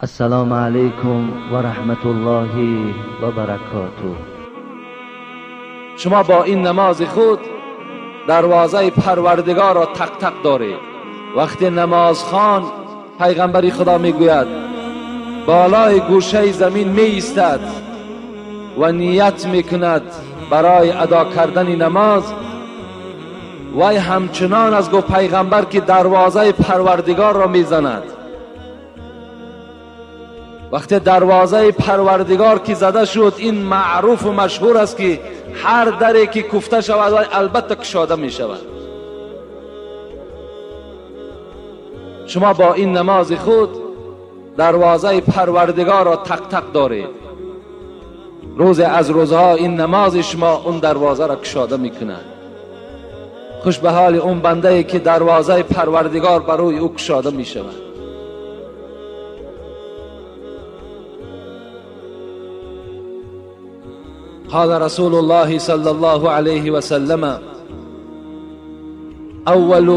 Ассалому алайкум ва раҳматуллоҳи ва баракотуҳ. Шумо бо ин намози худ дарвозаи Парвардигорро тақ-тақ доред. Вақте намозхон, пайғамбари Худо мегӯяд, болои гӯшаи замин меистад ва ният мекунад барои адо кардани намоз, вай ҳамчунон аз гуфт пайғамбар ки дарвозаи Парвардигорро мезанад. Вақте дарвозаи Парвардигор ки зада шуд, ин маъруфу машҳур аст ки ҳар даре ки куфта шавад, вай албатта кушода мешавад. Шумо бо ин намози худ дарвозаи Парвардигорро тақ-тақ доред. Рӯзе аз рӯзҳо ин намози шумо он дарвозаро кушода мекунад. Хуш ба ҳоли он бандае ки дарвозаи Парвардигор бар рӯи ӯ кушода мешавад. قال رسول الله صلى الله عليه وسلم: أول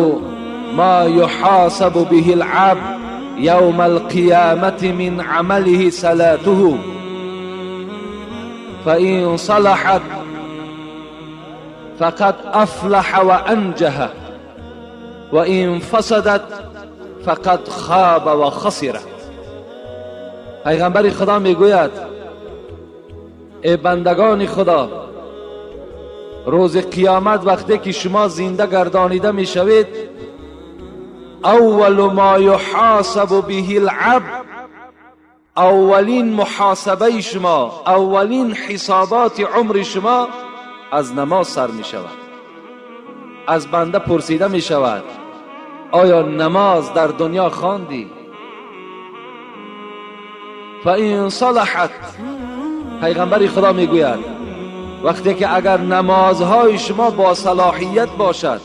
ما يحاسب به العبد يوم القيامة من عمله صلاته، فإن صلحت فقد أفلح وأنجح، وإن فسدت فقد خاب وخسر. پیغمبر خدا میگوید: ای بندگان خدا، روز قیامت وقتی که شما زنده گردانیده میشوید، اول ما یحاسب به العبد، اولین محاسبه شما، اولین حسابات عمر شما از نماز سر می شود. از بنده پرسیده می شود: آیا نماز در دنیا خواندی؟ فإن صلحت، پیغمبر خدا میگوید وقتی که اگر نمازهای شما با صلاحیت باشد،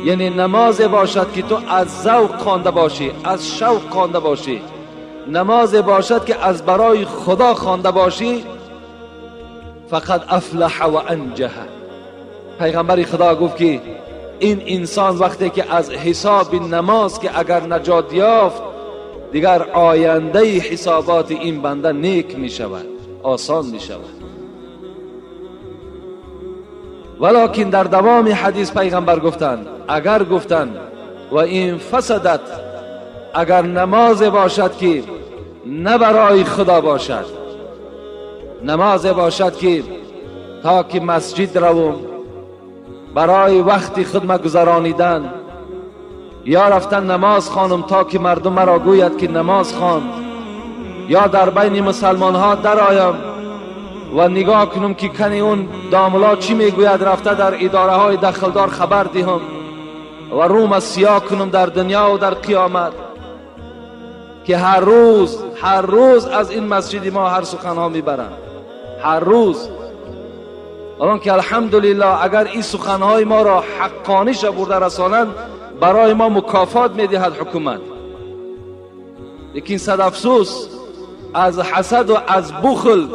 یعنی نماز باشد که تو از ذوق خوانده باشی، از شوق خوانده باشی، نماز باشد که از برای خدا خوانده باشی، فقد افلح و انجح. پیغمبر خدا گفت که این انسان وقتی که از حساب نماز که اگر نجات یافت، دیگر آینده حسابات این بنده نیک می شود، آسان می شود. ولیکن در دوام حدیث پیغمبر گفتند، اگر گفتند و این فسدت، اگر نماز باشد که نه برای خدا باشد، نماز باشد که تا که مسجد روم برای وقت خود گذرانیدن، یا رفتن نماز خوانم تا که مردم مرا گوید که نماز خواند، یا در بین مسلمان ها در آیم و نگاه کنم که کنی اون داملا چی میگوید، رفته در اداره های دخلدار خبر دهم و روم سیاه کنم در دنیا و در قیامت، که هر روز هر روز از این مسجد ما هر سخنها میبرند، هر روز. الان که الحمدلله اگر این سخنهای ما را حقانی برده رسانند، برای ما مکافات میدهد حکومت. لیکن صد افسوس از حسد و از بخل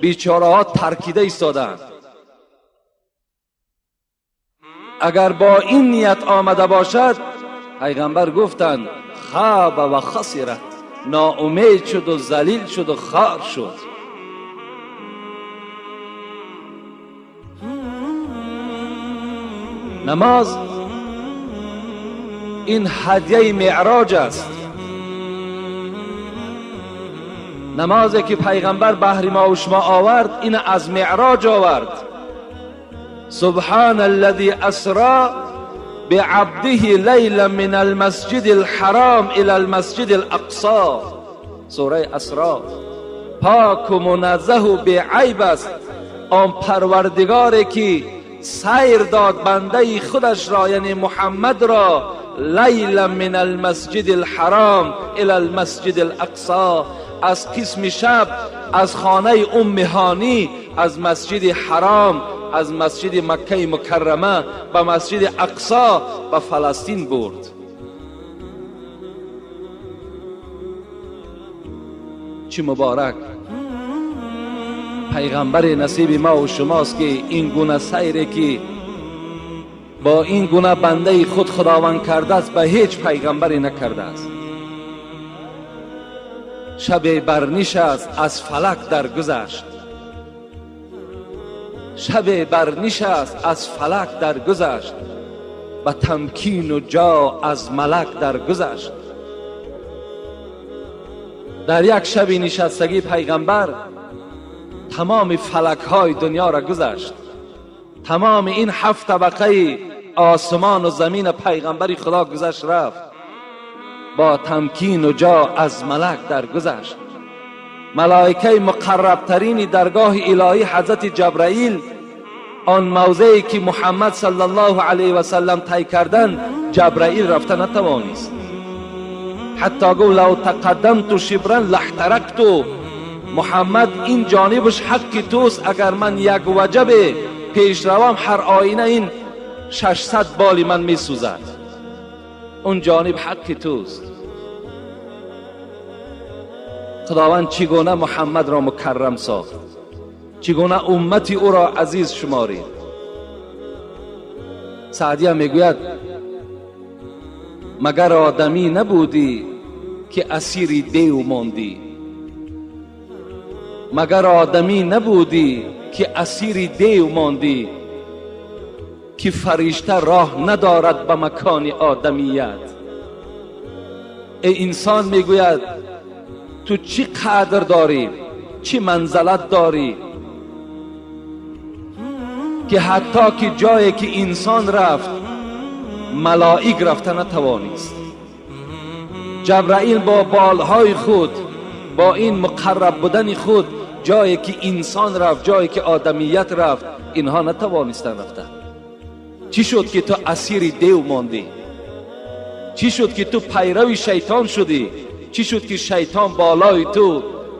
بیچاره ها ترکیده ایستادند. اگر با این نیت آمده باشد، پیغمبر گفتند خاب و خسرت، ناامید شد و ذلیل شد و خار شد. نماز این هدیه معراج است. نمازی که پیغمبر بهر ما و شما آورد، این از معراج آورد. سبحان الذي اسرا بعبده لیلا من المسجد الحرام الى المسجد الاقصى، سوره اسرا. پاک و منزه و بی‌عیب است آن پروردگاری که سیر داد بنده خودش را، یعنی محمد را، لیلا من المسجد الحرام الى المسجد الاقصى، از قسم شب از خانه ام هانی، از مسجد حرام، از مسجد مکه مکرمه به مسجد اقصا به فلسطین برد. چه مبارک پیغمبر نصیب ما و شماست که این گونه سیری که با این گونه بنده خود خداوند کرده است به هیچ پیغمبری نکرده است. Шабе барнишаст аз фалак даргузашт. Шабе барнишаст аз фалак даргузашт. Ба тамкину ҷо аз малак даргузашт. Дар як шаби нишастагӣ пайғамбар тамоми фалакҳои дунёро гузашт. Тамоми ин ҳафт табақаи осмону замина пайғамбари Худо гузашт рафт. Бо тамкину ҷо аз малак даргузашт. Малоикаи муқаррабтарини даргоҳи илоҳӣ ҳазрати Ҷабраил он мавзее ки Муҳаммад саллаллоҳу алайҳи васаллам тай кардан, Ҷабраил рафта натавонист. Ҳатто гуфт лав тақаддамту шибран лаҳтаракту. Муҳаммад ин ҷонибаш ҳаққи туст, агар ман як ваҷабе пеш равам ҳар оина ин 600 боли ман месӯзад. Он ҷониб ҳаққи туст. Худованд чӣ гуна Муҳаммадро мукаррам сохт, чӣ гуна уммати ӯро азиз шуморид. Саъдия мегӯяд магар одамӣ набудӣ ки асири дев мондӣ? Магар одамӣ набудӣ ки асири дев мондӣ, ки фаришта роҳ надорад ба макони одамият? Эй инсон, мегӯяд, ту чӣ қадр дорӣ, чӣ манзалат дорӣ ки ҳатто ки ҷое ки инсон рафт малоик рафта натавонист. Ҷабраил бо болҳои худ, бо ин муқарраб будани худ, ҷое ки инсон рафт, ҷое ки одамият рафт, инҳо натавонистанд рафта. Чӣ шуд ки ту асири дев мондӣ? Чӣ шуд ки ту пайрави шайтон шудӣ? Чӣ шуд ки шайтон болои ту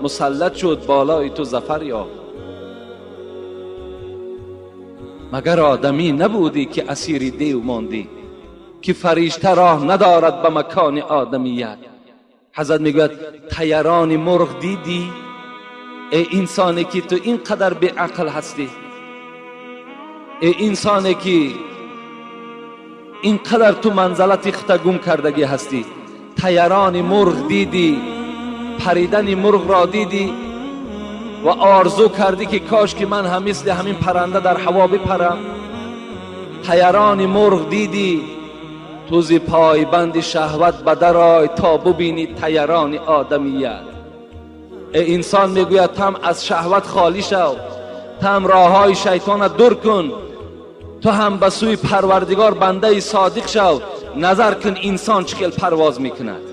мусаллат шуд, болои ту зафар ёфт? Магар одамӣ набудӣ ки асири дев мондӣ, ки фаришта роҳ надорад ба макони одамият? Ҳазрат мегӯяд тайарони мурғ дидӣ? Эй инсоне ки ту ин қадар беақл ҳастӣ, эй инсоне ки ин қадар ту манзалати худта гум кардагӣ ҳастӣ, тайарони мурғ дидӣ, паридани мурғро дидӣ ва орзу кардӣ ки кош ки ман ҳам мисли ҳамин паранда дар ҳаво бипарам. Тайарони мурғ дидӣ, ту зи пойбанди шаҳват ба дарой то бубинӣ тайарони одамият. Эй инсон, мегӯяд, там аз шаҳват холӣ шав, там роҳҳои шайтонро дур кун, ту ҳам ба сӯи Парвардигор бандаи содиқ шав. Назар кун инсон чӣ хел парвоз мекунад.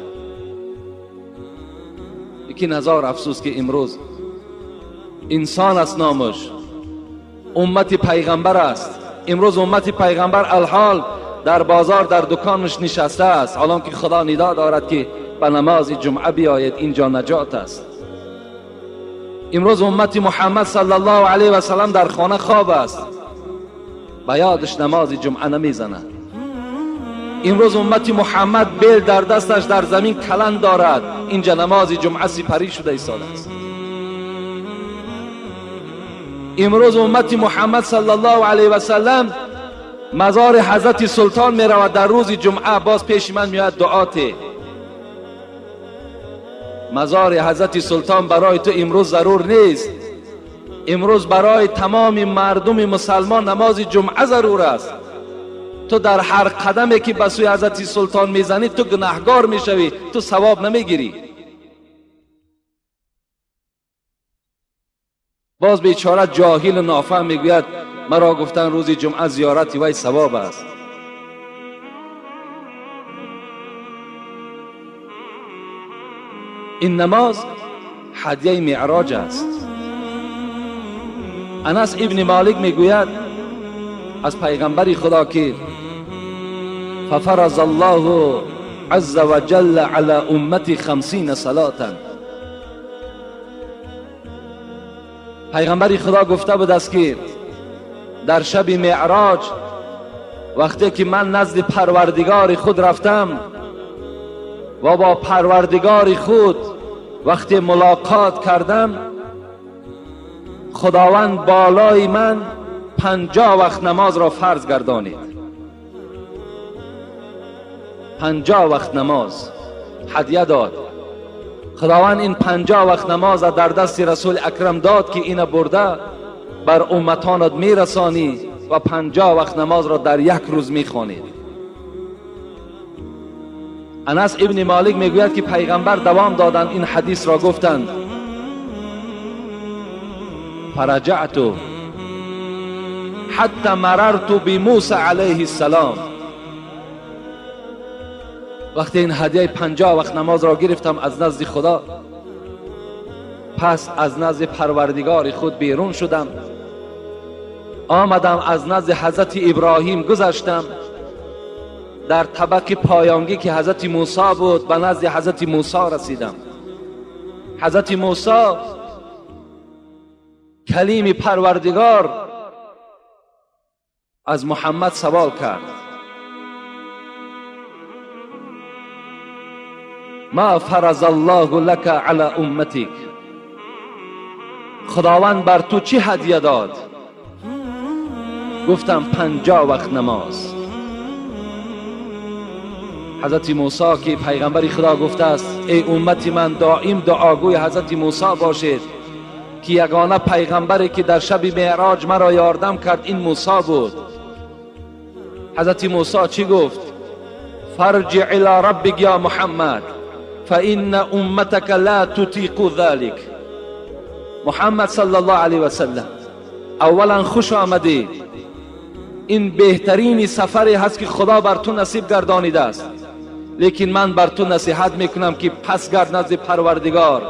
Лекин ҳазор афсӯс ки имрӯз инсон аст номаш, уммати пайғамбар аст. Имрӯз уммати пайғамбар алҳол дар бозор дар дуконаш нишаста аст, ҳолон ки Худо нидо дорад ки ба намози ҷумъа биёед, инҷо наҷот аст. Имрӯз уммати Муҳаммад саллаллоҳу алайҳи васаллам дар хона хоб аст, ба ёдаш намози ҷумъа намезанад. Имрӯз уммати Муҳаммад бел дар дасташ дар замин каланд дорад, инҷа намози ҷумъа сипарӣ шуда истодааст. Имрӯз уммати Муҳаммад саллаллоҳу алайҳи васаллам мазори ҳазрати султон меравад дар рӯзи ҷумъа, боз пеши ман меояд дуо те. Мазори ҳазрати султон барои ту имрӯз зарур нест. Имрӯз барои тамоми мардуми мусалмон намози ҷумъа зарур аст. Ту дар ҳар қадаме ки ба сӯи ҳазрати султон мезанӣ, ту гунаҳгор мешавӣ, ту савоб намегирӣ. Боз бечора ҷоҳилу нофаҳм мегӯяд маро гуфтан рӯзи ҷумъа зиёрати вай савоб аст. Ин намоз ҳадияи меъроҷ аст. Анас ибни Молик мегӯяд аз пайғамбари Худо ки фафараза Аллоҳу азза ва ҷалла ала уммати 50 салатан. Пайғамбари Худо гуфта будааст ки дар шаби меъроҷ вақте ки ман назди Парвардигори худ рафтам ва бо Парвардигори худ вақте мулоқот кардам, Худованд болои ман 50 вақт намозро фарз гардонид. 50 вақт намоз ҳадия дод. خداوند این 50 وقت نماز در دست رسول اکرم داد که اینو برده بر امتانت میرسانی و 50 وقت نماز را در یک روز میخوانید. انس ابن مالک میگوید که پیغمبر دوام دادند این حدیث را گفتند. فرجعت حتی مررت بموسی علیه السلام. وقتی این هدیه 50 وقت نماز را گرفتم از نزد خدا، پس از نزد پروردگار خود بیرون شدم، آمدم از نزد حضرت ابراهیم گذشتم، در طبق پایانگی که حضرت موسی بود به نزد حضرت موسی رسیدم. حضرت موسی کلیم پروردگار از محمد سوال کرد: ما فرض الله لك على امتك، خداوند بر تو چی هدیه داد؟ گفتم 50 وقت نماز. حضرت موسی که پیغمبر خدا گفته است ای امت من دائم دعاگوی حضرت موسی باشید که یگانه پیغمبری که در شب معراج مرا یاردم کرد این موسی بود. حضرت موسی چی گفت؟ فرجع الى ربک یا محمد فإن امتك لا تطیق ذلك. محمد صلی الله علیه و سلم، اولا خوش آمدی، این بهترین سفری هست که خدا بر تو نصیب گردانیده است، لیکن من بر تو نصیحت میکنم که پس گرد نزد پروردگار.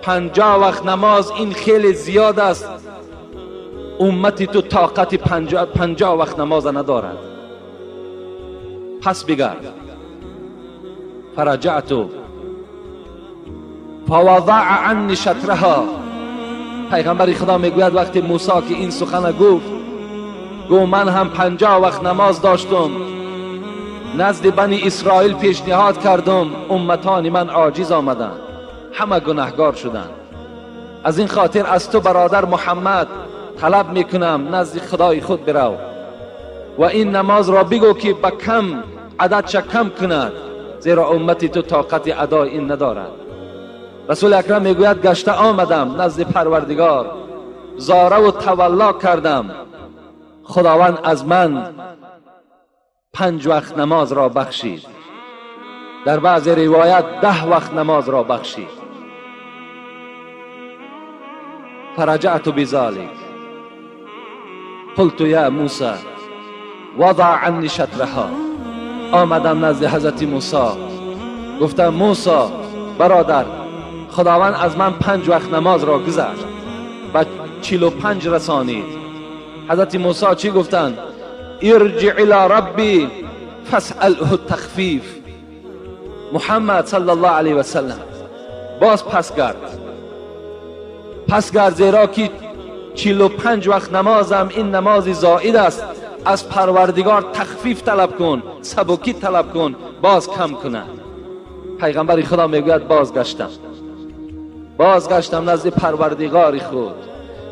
50 وقت نماز این خیلی زیاد است، امتی تو طاقت 50 وقت نماز ندارد، پس بگرد. فرجعت فوضع عنی شطرها. پیغمبر خدا میگوید وقتی موسی که این سخن گفت، گو من هم 50 وقت نماز داشتم، نزد بنی اسرائیل پیشنهاد کردم، امتان من عاجز آمدند، همه گناهگار شدند. از این خاطر از تو برادر محمد طلب میکنم نزد خدای خود برو و این نماز را بگو که به کم عددش کم کند، زیرا امتی تو طاقت ادای این ندارد. رسول اکرم میگوید گشته آمدم نزد پروردگار، زاره و تولا کردم، خداوند از من 5 وقت نماز را بخشید، در بعض روایت 10 وقت نماز را بخشید. فرجعت بذلك قلت یا موسی وضع عنی شطرها. آمدم نزد حضرت موسی، گفتم موسی برادر، خداوند از من 5 وقت نماز را گذشت و 45 رسانید. حضرت موسی چی گفتند؟ ارجع الى ربی فاسأله التخفیف. محمد صلی الله علیه و سلم باز پس گرد، پس گرد، زیرا که 45 وقت نمازم این نماز زائد است، از پروردگار تخفیف طلب کن، سبکی طلب کن، باز کم کنه. پیغمبر خدا میگوید بازگشتم، بازگشتم نزد پروردگار خود،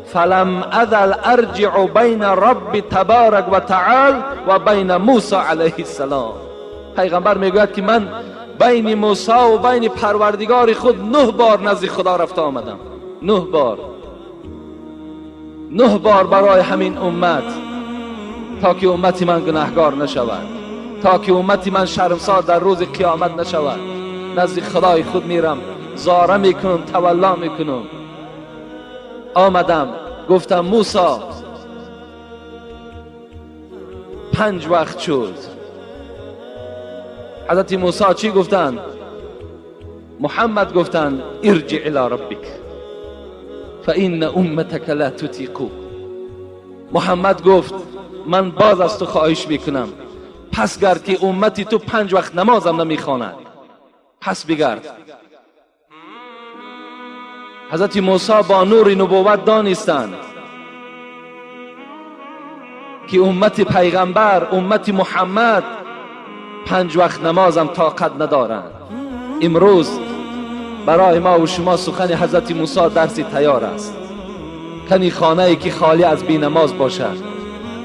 فلم ازل ارجع بین رب تبارک و تعال و بین موسی علیه السلام. پیغمبر میگوید که من بین موسی و بین پروردگار خود 9 بار نزد خدا رفته آمدم، 9 بار، 9 بار برای همین امت، تا که امت من گناهگار نشود، تا که امت من شرمسار در روز قیامت نشود. نزد خدای خود میرم، زاره میکنم، تولا میکنم. آمدم گفتم موسی 5 وقت شد. حضرت موسی چی گفتند؟ محمد گفتند ارجع الى ربک فإن امتک لا تطیق. محمد گفت من باز از تو خواهش میکنم، پس گرد که امتی تو 5 وقت نمازم نمیخواند، پس بگرد. حضرت موسی با نور نبوت دانستند که امت پیغمبر، امت محمد 5 وقت نمازم طاقت ندارند. امروز برای ما و شما سخن حضرت موسی درسی تیار است. کنی خانه ای که خالی از بی نماز باشد،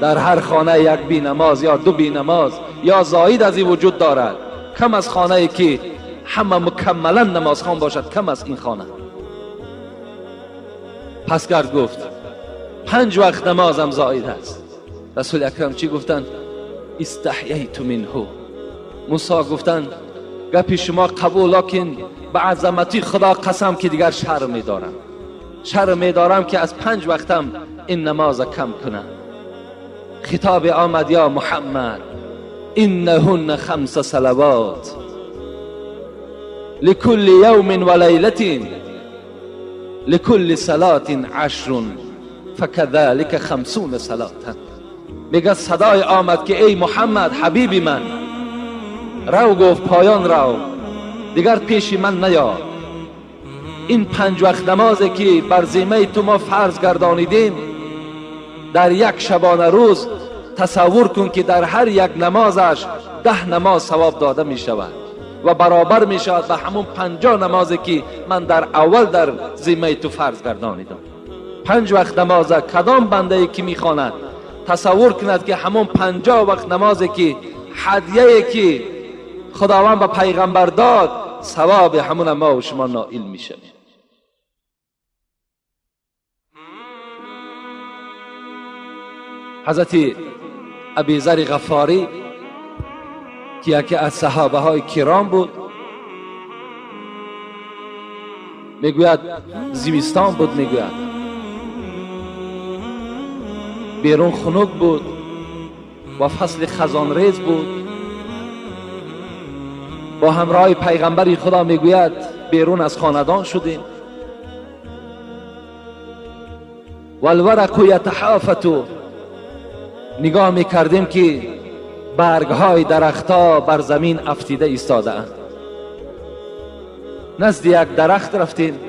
در هر خانه یک بی نماز یا 2 بی نماز یا زاید از این وجود دارد، کم از خانه ای که ҳама мукаммалан намозхон бошад кам аст ин хона. Пас гард гуфт 5 вақт намозам зоид аст. Расули акрам чӣ гуфтанд? Истаҳяйту минҳу. Мусо гуфтанд гапи шумо қабул, локин ба азамати Худо қасам ки дигар шарм медорам, шарм медорам ки аз 5 вақтам ин намоза кам кунам. Хитоб омад ё Муҳаммад иннаҳунна 5 салавот لكل يوم وليلة لكل صلاة 10 فكذلك 50 صلاة. میگه صدای آمد که ای محمد حبیبی من، رو گفت پایان رو، دیگر پیش من نیا. این 5 وقت نمازی که بر ذمه تو ما فرض گردانیدیم در یک شبانه روز تصور کن که در هر یک نمازش 10 نماز ثواب داده می شود و برابر می شود به همون 50 نمازی که من در اول در ذمه تو فرض گردانیدم. 5 وقت نماز کدام بنده ای که می خواند تصور کند که همون 50 وقت نمازی که هدیه که خداوند به پیغمبر داد ثواب همون ما و شما نائل می شویم. حضرت ابی ذر غفاری که یکی از صحابه های کرام بود میگوید زمستان بود، میگوید بیرون خنک بود و فصل خزان ریز بود. با همراه پیغمبر خدا میگوید بیرون از خاندان شدیم. والورق یتحافت، نگاه میکردیم که برگهای درختها بر زمین افتیده ایستاده اند. نزد یک درخت رفتیم.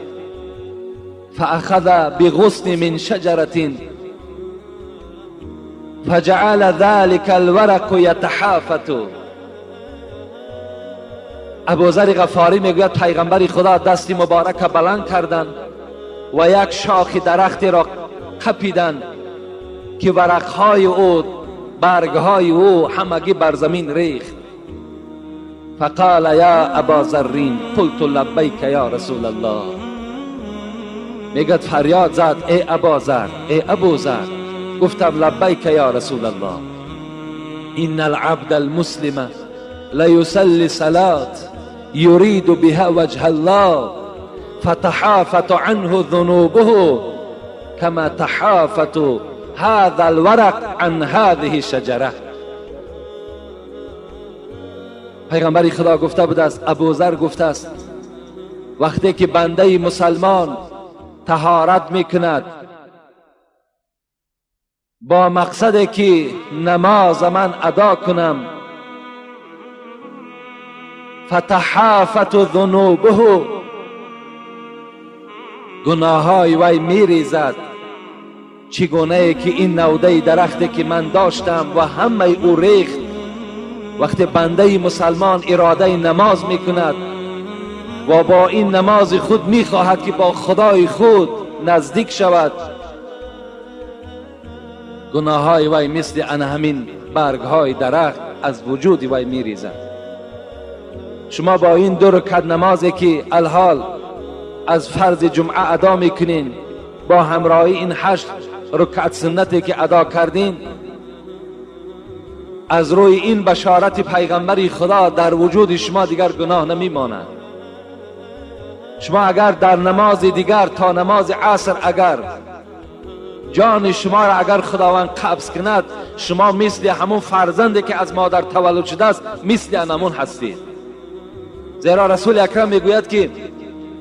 فاخذ بغصن من شجرة فجعل ذلك الورق یتحافت. ابوذر غفاری میگوید پیغمبر خدا دست مبارک بلند کردند و یک شاخ درختی را قپیدند که ورقهای او، برگهای او همگی بر زمین ریخت. فقال یا ابا ذرین قلت لبیک یا رسول الله. میگد فریاد زد ای ابا ذر، ای ابو ذر. گفتم لبیک یا رسول الله. ان العبد المسلم لیصلی صلاة یرید بها وجه الله فتحافت عنه ذنوبه كما تحافت هذا الورق عن هذه الشجره. پیغمبر خدا گفته بود است، ابوذر گفته است وقتی که بنده مسلمان طهارت میکند با مقصد که نماز من ادا کنم، فتحافت ذنوبه، گناههای وی میریزد چگونه ای که این نوده درختی که من داشتم و همه او ریخت. وقتی بنده مسلمان اراده نماز میکند و با این نماز خود میخواهد که با خدای خود نزدیک شود، گناههای وی مثل ان همین برگهای درخت از وجود وی میریزد. شما با این 2 رکعت نمازی که الحال از فرض جمعه ادا میکنین، با همراهی این 8 رکعت سنتی که ادا کردین، از روی این بشارت پیغمبر خدا در وجود شما دیگر گناه نمیماند. شما اگر در نماز دیگر تا نماز عصر اگر جان شما را اگر خداوند قبض کند، شما مثل همون فرزندی که از مادر تولد شده است مثل همون هستید. زیرا رسول اکرم میگوید که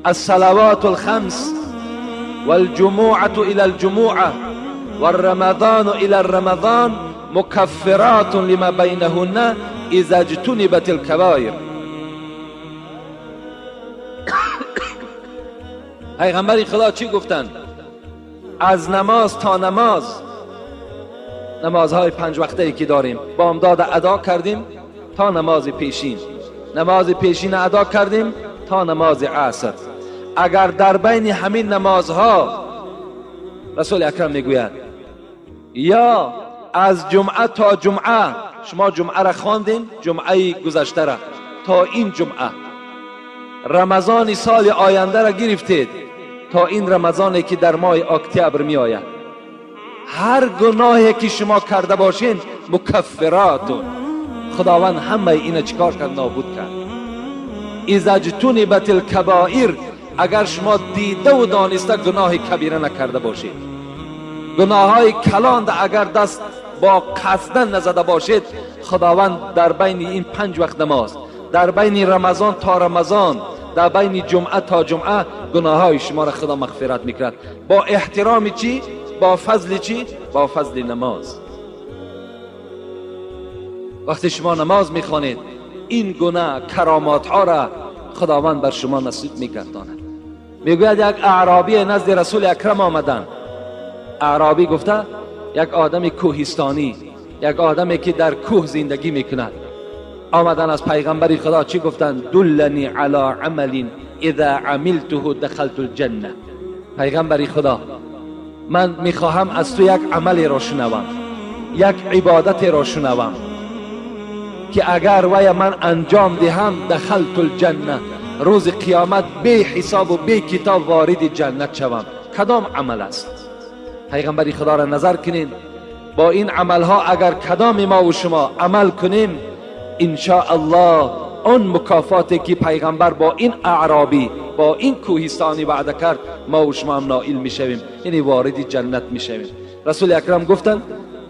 الصلوات الخمس والجموعة إلى الجموعة والرمضان إلى الرمضان مكفرات لما بينهن إذا اجتنبت الكبائر. پیغمبر خدا چی گفتند؟ از نماز تا نماز، نمازهای 5 وقته ای که داریم بامداد ادا کردیم تا نماز پیشین، نماز پیشین ادا کردیم تا نماز عصر. اگر در بین همین نمازها رسول اکرم میگوید یا از جمعه تا جمعه، شما جمعه را خواندین، جمعه گذشته را تا این جمعه، Рамазони соли оянда ра гирифтед то ин Рамазоне ки дар моҳи октябр меояд, ҳар гуноҳе ки шумо карда бошед мукаффиротун, Худованд ҳамаи ина чикор кард? Нобуд кард. Иза ҷтунибат алкабоир, агар шумо дидаву дониста гуноҳи кабира накарда бошед, гуноҳҳои калонда агар даст бо қасдан назада бошед, Худованд дар байни ин 5 вақт намоз, дар байни Рамазон то Рамазон, дар байни ҷумъа то ҷумъа гуноҳҳои шуморо Худо мағфират мекунад. Бо эҳтироми чӣ? Бо фазли чӣ? Бо фазли намоз. Вақте шумо намоз мехонед, ин гуна каромотҳоро Худованд бар шумо насиб мегардонад. Мегӯяд як аъробӣ назди Расули Акрам омаданд. Аъробӣ гуфта як одами кӯҳистонӣ, як одаме ки дар кӯҳ зиндагӣ мекунад. Омадан аз пайғамбари Худо чӣ гуфтанд? Дуллани ала амалин иза амилтуҳу дахалту лҷанна. Пайғамбари Худо, ман мехоҳам аз ту як амалеро шунавам, як ибодатеро шунавам ки агар вая ман анҷом диҳам дахалту лҷанна, рӯзи қиёмат бе ҳисобу бе китоб вориди ҷаннат шавам. Кадом амал аст? Пайғамбари Худоро назар кунед. Бо ин амалҳо агар кадоми мову шумо амал кунем, иншоаллоҳ он мукофоте ки пайғамбар бо ин аъробӣ, бо ин кӯҳистонӣ ваъда кард, мову шумо ҳам ноил мешавем, яъне вориди ҷаннат мешавем. Расули Акрам гуфтанд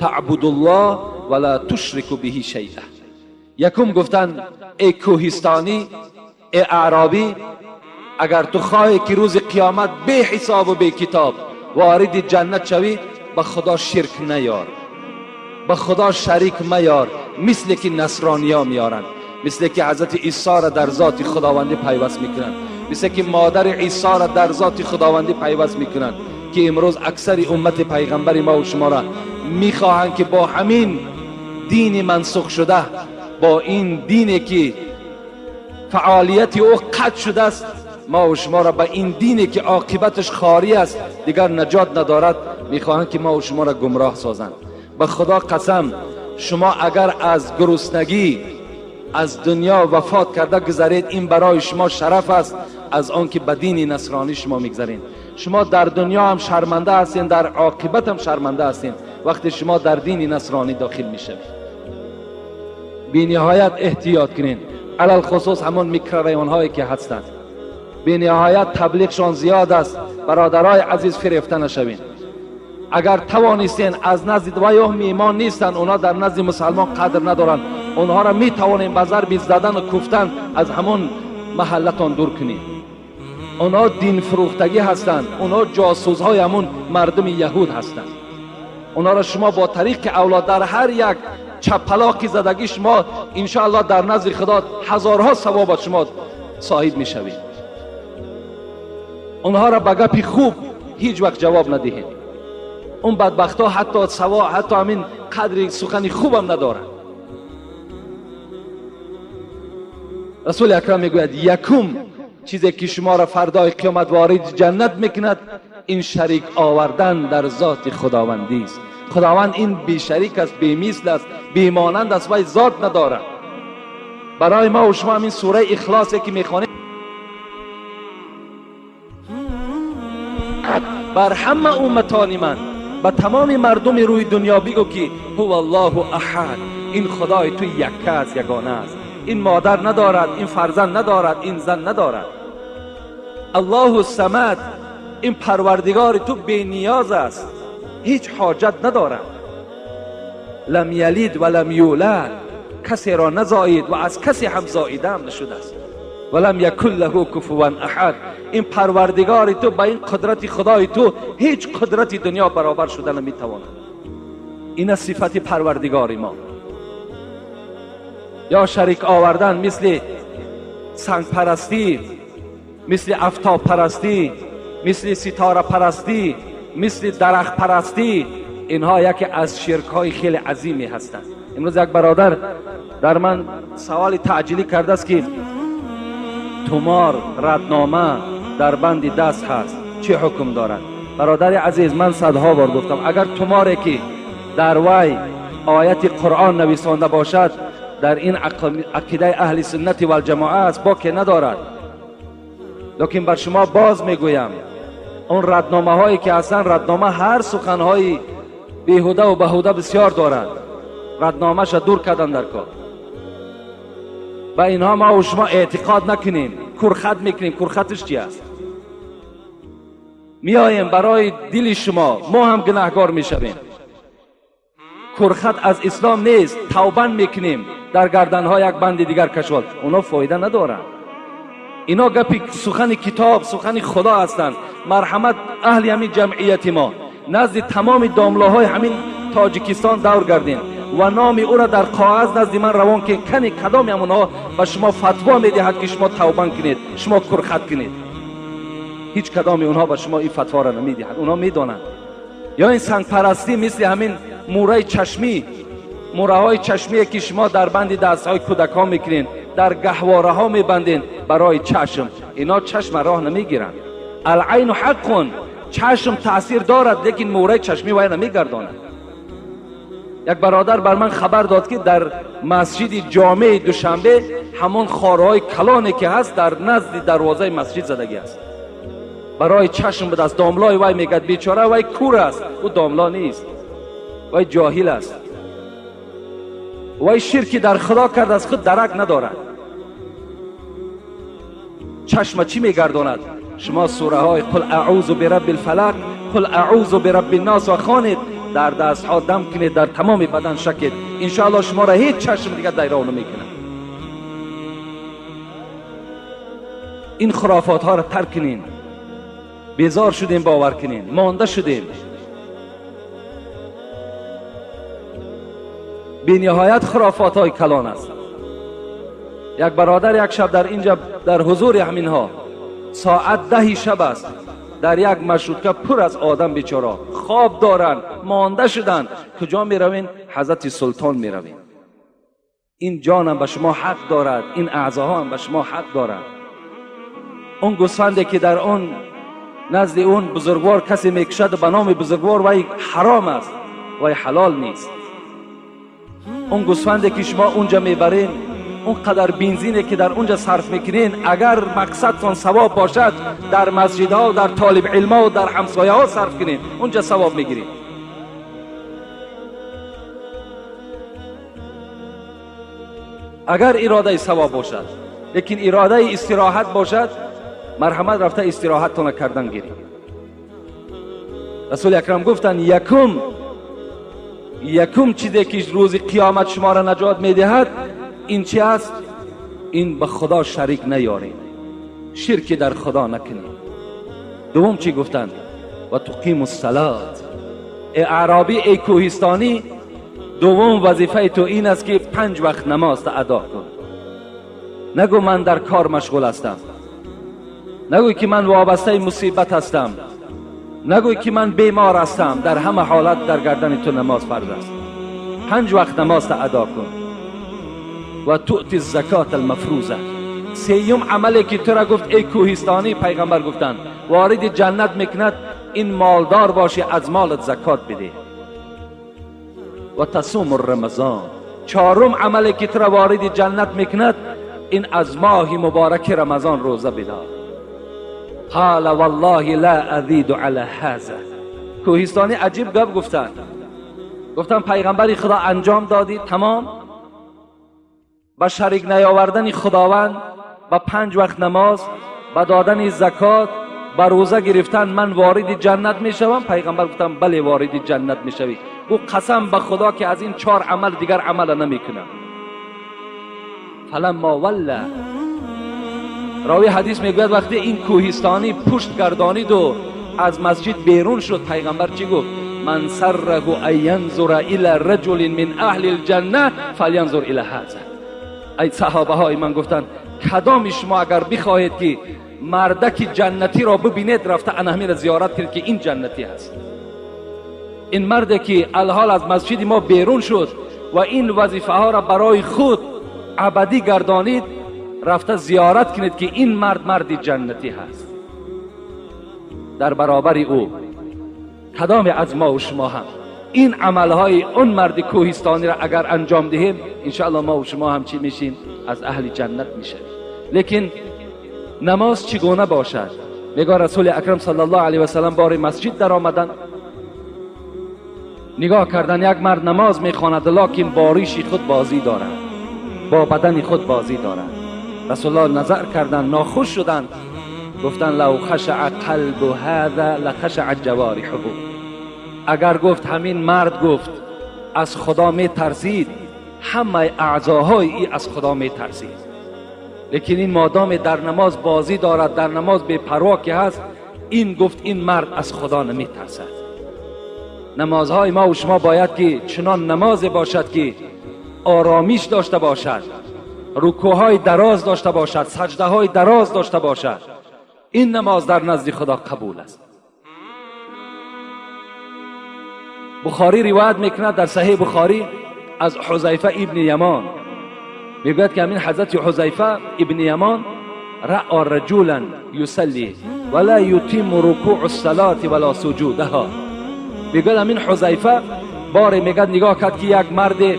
таъбудуллоҳ ва ла тушрику биҳи шайъа. Якум гуфтанд эй кӯҳистонӣ, эй аъробӣ, агар ту хоҳӣ ки рӯзи қиёмат бе ҳисобу бе китоб вориди ҷаннат шавӣ, ба Худо ширк наёр, ба Худо шарик маёр, мисле ки насрониё меоранд, мисле ки ҳазрати Исоро дар зоти Худовандӣ пайваст мекунанд, мисле ки модари Исоро дар зоти Худовандӣ пайваст мекунанд, ки имрӯз аксари уммати пайғамбари мо шуморо мехоҳанд ки бо ҳамин дини мансух шуда, бо ин дине ки фаъолияти ӯ қатъ шудааст, мо шуморо ба ин дине ки оқибаташ хорӣ аст, дигар наҷот надорад, мехоҳанд ки мо шуморо гумроҳ созанд. Ба Худо қасам, шумо агар аз гуруснагӣ аз дунё вафот карда гузаред, ин барои шумо шараф аст аз он ки ба дини насронӣ шумо мегузаред. Шумо дар дунё ҳам шарманда ҳастед, дар оқибат ҳам шарманда ҳастед вақте шумо дар дини насронӣ дохил мешавед. Бениҳоят эҳтиёт кунед, алалхусус ҳамон микрорайонҳое ки ҳастанд, бениҳоят таблиғшон зиёд аст. Бародарои азиз, фирефта нашавед. Агар тавонистен аз назди ва ё меҳмон нестанд, онҳо дар назди мусалмон қадр надоранд, онҳоро метавонем ба зарби задану куфтан аз ҳамон маҳаллатон дур кунед. Онҳо динфурӯхтагӣ ҳастанд, онҳо ҷосусҳои ҳамон мардуми яҳуд ҳастанд. Онҳоро шумо бо тариқи авлод дар ҳар як чапалоқи задагӣ шумо иншоаллоҳ дар назди Худо ҳазорҳо савобат шумо соҳиб мешавед. Онҳоро ба гапи хуб ҳеҷ вақт ҷавоб надиҳед. Он бадбахтҳо ҳатто саво, ҳатто ҳамин қадри сухани хубам надоранд. Расули Акрам мегӯяд якум чизе ки шуморо фардои қиёмат вориди ҷаннат мекунад, ин шарик овардан дар зоти Худовандӣ аст. Худованд ин бешарик аст, бемисл аст, бемонанд аст, вай зот надорад. Барои мо шумо ҳамин сураи Ихлосе ки мехонем, бар ҳама умматони ман, ба тамоми мардуми рӯи дунё бигӯ ки ҳува Аллоҳу аҳад, ин Худои ту якка аст, ягона аст, ин модар надорад, ин фарзанд надорад, ин зан надорад. Аллоҳу самад, ин парвардигори ту бениёз аст, ҳеҷ ҳоҷат надорад. Лам ялид ва лам юлад, касеро назоид ва аз касе ҳам зоида ҳам нашудааст. Ва лам якун лаҳу куфуван аҳад, ин парвардигори ту ба ин қудрати Худои ту ҳеҷ қудрати дунё баробар шуда наметавонад. Ин аст сифати парвардигори мо. Ё шарик овардан мисли сангпарастӣ, мисли афтобпарастӣ, мисли ситорапарастӣ, мисли дарахтпарастӣ, инҳо яке аз ширкҳои хеле азиме ҳастанд. Имрӯз як бародар дар ман саволи таъҷилӣ кардааст ки тумор, раднома дар банди даст ҳаст, чӣ ҳукм дорад? Бародари азиз, ман садҳо бор гуфтам, агар туморе ки дар вай ояти Қуръон нависонда бошад, дар ин ақидаи аҳли суннати валҷамоа аст, боке надорад. Лекин бар шумо боз мегӯям, он радномаҳое ки ҳастанд, раднома ҳар суханҳои беҳуда ва баҳуда бисёр дорад. Радномаша дур кардан дар кор. Ба инҳо ма ва шумо эътиқод накунем, курхат мекунем. Курхатиш чи аст? Меоем барои дили шумо, мо ҳам гунаҳгор мешавем. Курхат аз ислом нест, тавбан мекунем, дар гарданҳо як банди дигар кашол. Оно фоида надоранд. Ино гапи сухани китоб, сухани худо ҳастанд. Марҳамат аҳли ҳамин ҷамъияти мо, назди тамоми домлаҳои ҳамин Тоҷикистон давр гардем ва номи ӯро дар коғаз назди ман равон ки кани кадоми ҳамонҳо ба шумо фатво медиҳад ки шумо тавбан кунед, шумо курхат кунед. Ҳеҷ кадоми онҳо ба шумо ин фатворо намедиҳад. Онҳо медонанд. Ё ин сангпарастӣ мисли ҳамин мураи чашмӣ, мураҳои чашмие ки шумо дар банди дастҳои кӯдакҳо мекунед, дар гаҳвораҳо мебандед барои чашм. Ино чашма роҳ намегиранд. Алайну ҳаққун, чашм таъсир дорад, лекин мураи чашмӣ вай намегардонад. Як бародар бар ман хабар дод ки дар масҷиди ҷомеи Душанбе ҳамон хорҳои калоне ки ҳаст дар назди дарвозаи масҷид задагӣ аст. Барои чашм будаст. Домлои вай мегӯяд бечора вай кур аст, ӯ домло нест, вай ҷоҳил аст, вай ширки дар худо кардааст, худ дарак надорад. Чашма чӣ мегардонад? Шумо сураҳои қул аъузу бирабби лфалақ, қул аъузу бирабби ннос ва хонед, дар дастҳо дам кунед, дар тамоми бадан шакед. Иншоаллоҳ шуморо ҳеҷ чашм дигар дайров намекунад. Ин хурофотҳоро тарк кунед. Безор шудем бовар кунем, монда шудем. Бениҳоят хурофотҳои калон аст. Як бародар як шаб дар инҷа дар ҳузури ҳаминҳо соат 10 шаб аст, дар як маршрутка пур аз одам бечора хоб доранд, монда шуданд. Куҷо меравем? Ҳазрати Султон меравем. Ин ҷонам ба шумо ҳақ дорад, ин аъзоҳоам ба шумо ҳақ дорад. Он гӯсфанде ки дар он назди он бузургвор касе мекушад ба номи бузургвор, вай ҳаром аст, вай ҳалол нест. Он гӯсфанде ки шумо унҷа мебарен, он қадар бензине ки дар унҷа сарф мекунен, агар мақсадтон савоб бошад, дар масҷидҳо, дар толибилмҳо, дар ҳамсояҳо сарф кунед, унҷа савоб мегиред. Агар иродаи савоб бошад, лекин иродаи истироҳат бошад, марҳамат рафта истироҳаттона кардан гиред. Расули Акрам гуфтанд, якум чизе ки рӯзи қиёмат шуморо наҷот медиҳад ин чи аст? Ин ба Худо шарик наёред, ширки дар Худо накунед. Дуввум чӣ гуфтанд? Ва туқиму ссалот. Эй аъробӣ, эй кӯҳистонӣ, дуввум вазифаи ту ин аст ки 5 вақт намозта адо кун. Нагӯ ман дар кор машғул ҳастам, нагӯй ки ман вобастаи мусибат ҳастам, нагӯй ки ман бемор ҳастам. Дар ҳама ҳолат дар гардани ту намоз фарз аст. 5 вақт намозта адо кун. Ва туъти закот алмафруза. Сеюм амале ки тура гуфт эй кӯҳистонӣ, пайғамбар гуфтанд, вориди ҷаннат мекунад ин молдор бошӣ, аз молат закот бидеҳ. Ва тасуму рамазон. Чорум амале ки тура вориди ҷаннат мекунад ин аз моҳи мубораки Рамазон рӯза бидор. قال والله لا ازید علی هذا. کوهستانی عجیب گپ گفتن. گفتن پیغمبری خدا انجام دادی تمام، با شریک نیاوردن خداوند، با 5 وقت نماز، با دادن زکات، با روزه گرفتن من وارد جنت میشوم؟ پیغمبر گفتن بله وارد جنت میشوی. او قسم به خدا که از این 4 عمل دیگر عمل نمیکنم. فلما ولی، راوی حدیث میگوید وقتی این کوهستانی پشت گردانید و از مسجد بیرون شد، پیغمبر چی گفت؟ من سره ان ینظر الی رجل من اهل الجنه فلینظر الی هذا. ای صحابه های من گفتند کدام شما اگر بخواهید که مردک جنتی را ببینید، رفته انهمی را زیارت کنید که این جنتی است. این مرد که الحال از مسجد ما بیرون شد و این وظیفه ها را برای خود ابدی گردانید، رفته زیارت کنید که این مرد مرد جنتی هست. در برابر او کدام از ما و شما هم این عملهای اون مرد کوهستانی را اگر انجام دهیم، انشاءالله ما و شما هم چی میشیم؟ از اهل جنت میشیم. لیکن Намоз чигуна бошад? Мегӯяд Расули Акрам саллаллоҳу алайҳи васаллам бори масҷид даромаданд, нигоҳ кардан як мард намоз мехонад, локин бо риши худ бозӣ дорад, бо бадани худ бозӣ дорад. Расулуллоҳ назар карданд, нохуш шуданд, гуфтанд лав хашаа қалбу ҳаза лахашаат ҷавориҳуҳу. Агар гуфт ҳамин мард гуфт аз Худо метарсид, ҳамаи аъзоҳои ӣ аз Худо метарсид. Лекин ин модоме дар намоз бозӣ дорад, дар намоз бепарво ки ҳаст, ин гуфт ин мард аз Худо наметарсад. Намозҳои мо ва шумо бояд ки чунон намозе бошад ки оромиш дошта бошад, рукӯъҳои дароз дошта бошад, саҷдаҳои дароз дошта бошад. Ин намоз дар назди Худо қабул аст. Бухорӣ ривоят мекунад дар Саҳеҳи Бухорӣ аз Ҳузайфа ибни Ямон. Мегӯяд ки ҳамин ҳазрати Ҳузайфа ибни Ямон раъа раҷулан юсалли ва ла ютимму рукӯъу ссалоти ва ла суҷудаҳа. Мегӯяд ҳамин Ҳузайфа боре мегӯяд нигоҳ кард ки як марде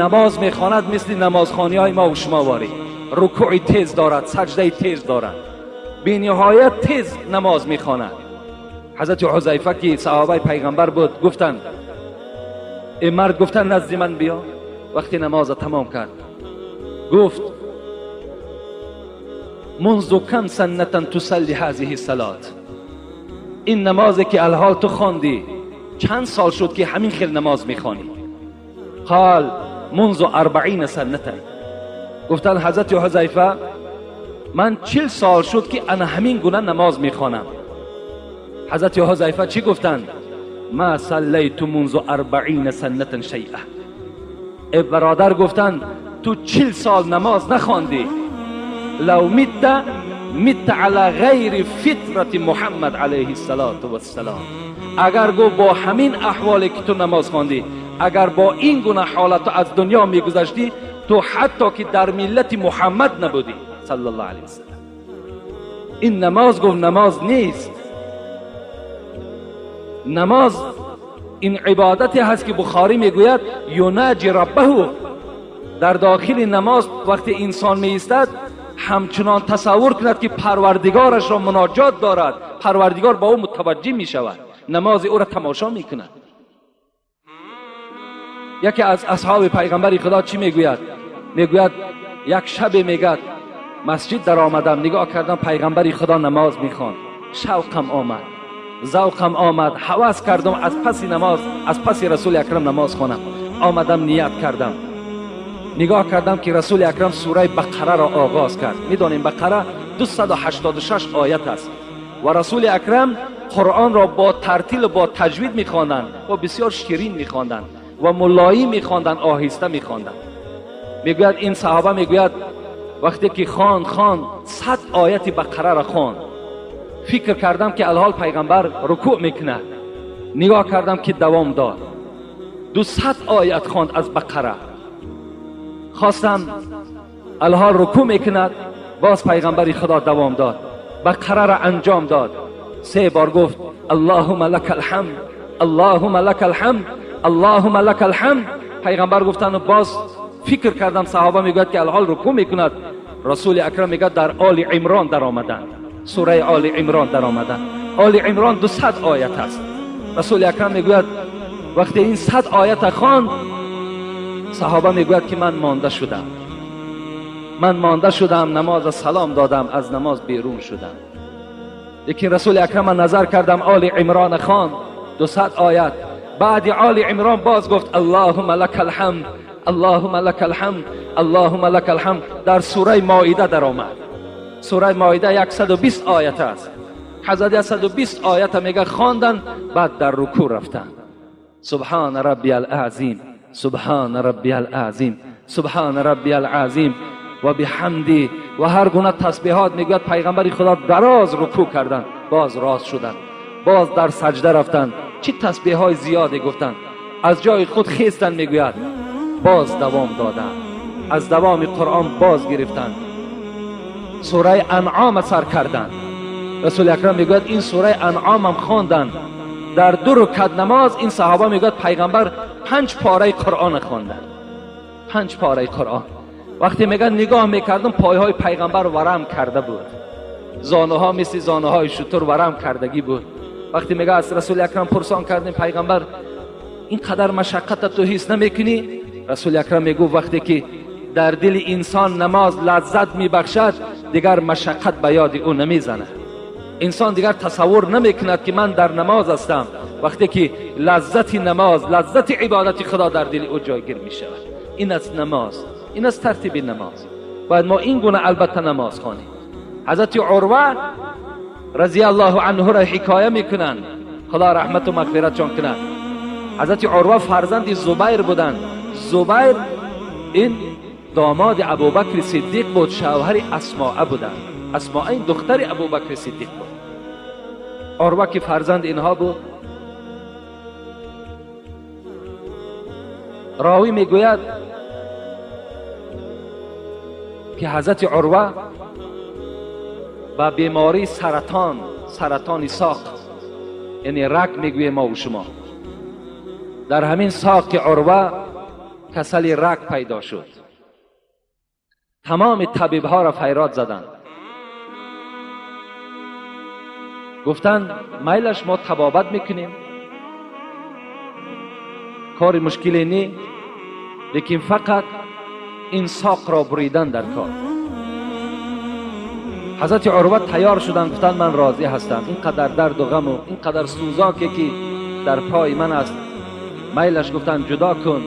намоз мехонад мисли намозхониҳои мо ва шумо ворӣ, рукӯи тез дорад, саҷдаи тез дорад, бениҳоят тез намоз мехонад. Ҳазрати Ҳузайфа ки саҳобаи пайғамбар буд гуфтанд эй мард, гуфтанд назди ман биё. Вақти намоза тамом кард гуфт منذ کم سنة تصلی هذه الصلاة. این نمازی که الحال تو خواندی چند سال شد که همین خیل نماز میخوانی؟ قال منذ 40 سنة. گفتن حضرت حذیفه من 40 سال شد که انا همین گونه نماز میخوانم. حضرت حذیفه چی گفتند؟ ما صلیت منذ 40 سنة شیئا. ای برادر گفتند تو 40 سال نماز نخواندی، لو مت مت علی غیر فطرت محمد علیه الصلاة والسلام. اگر گو با همین احوالی که تو نماز خواندی، اگر با این گونه حالت از دنیا میگذشتی، تو حتی که در ملت محمد نبودی صلی الله علیه وسلم. این نماز گفت نماز نیست. نماز این عبادتی هست که بخاری میگوید یناجی ربه. در داخل نماز وقتی انسان می ایستد همچنان تصور کند که پروردگارش را مناجات دارد، پروردگار با او متوجه می شود، نماز او را تماشا می کند. یکی از اصحاب پیغمبر خدا چی میگوید؟ میگوید یک شب میگد مسجد در آمدم، نگاه کردم پیغمبر خدا نماز میخواند، شوقم آمد، ذوقم آمد، هوس کردم از پس نماز، از پس رسول اکرم نماز خوانم. آمدم نیت کردم، نگاه کردم که رسول اکرم سوره بقره را آغاز کرد. میدانیم بقره 286 آیت است و رسول اکرم قرآن را با ترتیل و با تجوید میخواندند و بسیار شیرین میخواندند و ملایی میخواندند، آهسته میخواندند. میگوید این صحابه میگوید وقتی که خواند 100 آیت بقره را خواند، فکر کردم که الحال پیغمبر رکوع میکند، نگاه کردم که دوام داد، 200 آیت خواند از بقره. خواستم الحال رکوع میکند، باز پیغمبر خدا دوام داد، بقره را انجام داد. 3 بار گفت اللهم لک الحمد، اللهم لک الحمد، اللهم لک الحمد. پیغمبر گفتن و باز فکر کردم صحابه میگوید که الحال رکوع میکند. رسول اکرم میگه در آل عمران در آمدن، سوره آل عمران در آمدن. آل عمران 200 آیت است. رسول اکرم میگوید وقتی این 100 آیت خواند، صحابه میگوید که من مانده شدم، من مانده شدم، نماز سلام دادم، از نماز بیرون شدم. لیکن رسول اکرم نظر کردم آل عمران خواند 200 آیت. بعد آل عمران باز گفت اللهم لک الحمد، اللهم لک الحمد، اللهم لک الحمد. در سوره مائده در آمد. سوره مائده 120 آیت است. حضرت 120 آیت میگه خواندن، بعد در رکوع رفتن. سبحان ربی العظیم، سبحان ربی العظیم، سبحان ربی العظیم و بحمدی و هر گونه تسبیحات. میگوید پیغمبر خدا دراز رکوع کردن، باز راست شدن، باز در سجده رفتن، چی تسبیح های زیادی گفتن، از جای خود خیستن. میگوید باز دوام دادن، از دوام قرآن باز گرفتن، سوره انعام سر کردن. رسول اکرم میگوید این سوره انعام هم خواندن در 2 رکعت نماز. این صحابه میگوید پیغمبر 5 پاره قرآن خواندن، 5 پاره قرآن. وقتی میگن نگاه میکردم پایهای پیغمبر ورم کرده بود، زانوها مثل زانوهای شتر ورم کردگی بود. وقتی میگه از رسول اکرم پرسان کردیم پیغمبر این قدر مشقت تو حس نمیکنی؟ رسول اکرم میگو وقتی که در دل انسان نماز لذت میبخشد دیگر مشقت به یاد او نمیزنه. انسان دیگر تصور نمیکند که من در نماز هستم. وقتی که لذت نماز، لذت عبادت خدا در دل او جایگیر میشود. این از نماز، این از ترتیب نماز. باید ما این گونه البته نماز خوانیم. حضرت عروه رضی الله عنه را حکایه میکنند، خدا رحمت و مغفرتشان کند. حضرت عروه فرزند زبیر بودند. زبیر این داماد ابوبکر صدیق بود، شوهر اسماء بودند. اسماء این دختر ابوبکر صدیق بود. عروه که فرزند اینها بود، راوی میگوید که حضرت عروه با بیماری سرطان، سرطان ساق، یعنی رگ میگوییم ما و شما، در همین ساق عروه کسل رگ پیدا شد. تمام طبیب ها را فریاد زدند، گفتند میلش ما طبابت میکنیم، کار مشکلی نی، لیکن فقط این ساق را بریدن در کار. حضرت عروه تیار شدند، گفتند من راضی هستم، اینقدر درد و غم و اینقدر سوزاکی که در پای من است، میلش گفتند جدا کن،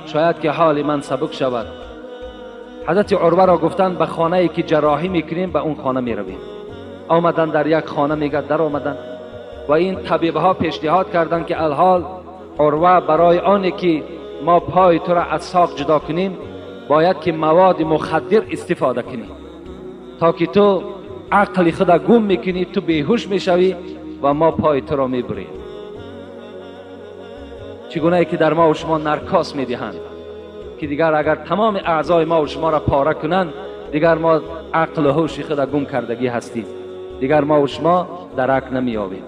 شاید که حال من سبک شود. حضرت عروه را گفتند به خانه ای که جراحی میکنیم به اون خانه میرویم. آمدن در یک خانه، میگه در آمدن و این طبیب ها پیشنهاد کردند که الحال عروه برای آنی که ما پای تو را از ساق جدا کنیم باید که مواد مخدر استفاده کنیم تا که تو عقل خود گم میکنی، تو بیهوش میشوی و ما پای تو را میبریم. چگونه ای که در ما و شما نرکاس میدهند که دیگر اگر تمام اعضای ما و شما را پاره کنند دیگر ما عقل و هوش خود گم کردگی هستیم، دیگر ما و شما درک نمیابیم.